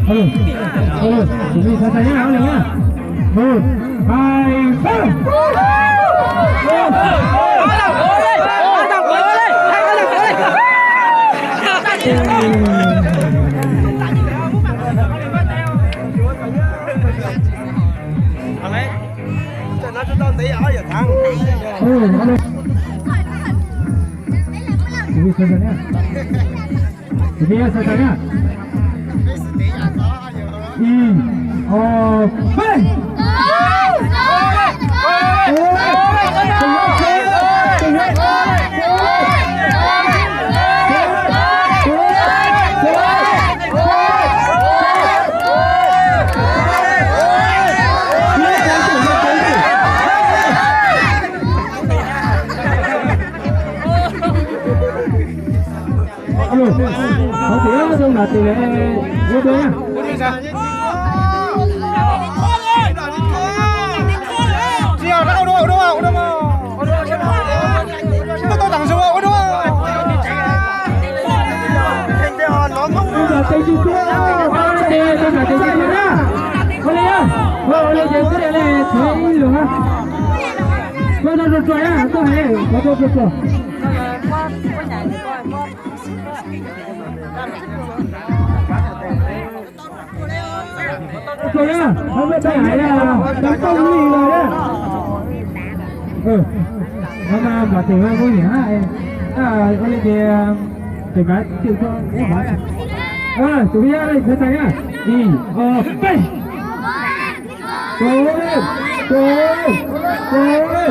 Alo, alo, chuẩn bị sẵn sàng nhá, alo nhá. Một, hai, ba. Alo, alo. Chuẩn bị sẵn sàng nhá. Chuẩn bị sẵn sàng nhá. Y, o, pay. Alo, thov tias zoo nab tis le ua dua na. Ua nab tis tsis txua, ua nab tis tsis txua na. Ua li na, ua li ces kuv li li txiv ib lus na. Koj no rua rua na, koj hais, koj rua rua. Rua na, koj muab tau hais na, tau tau li los na. No mas npam tis mas muaj yam, ua li ces tus kav tis txua ib hov. Tus pib yaj sawv tsees na, ib, ob, peb. Tus, tus, tus, tus, tus, tus.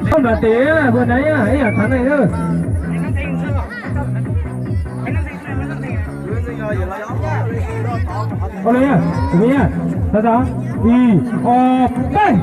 Koj npam tis, ua nab ib yam thaiv neeg na. Ua li na, tus pib na, xav xav, ib, ob, peb.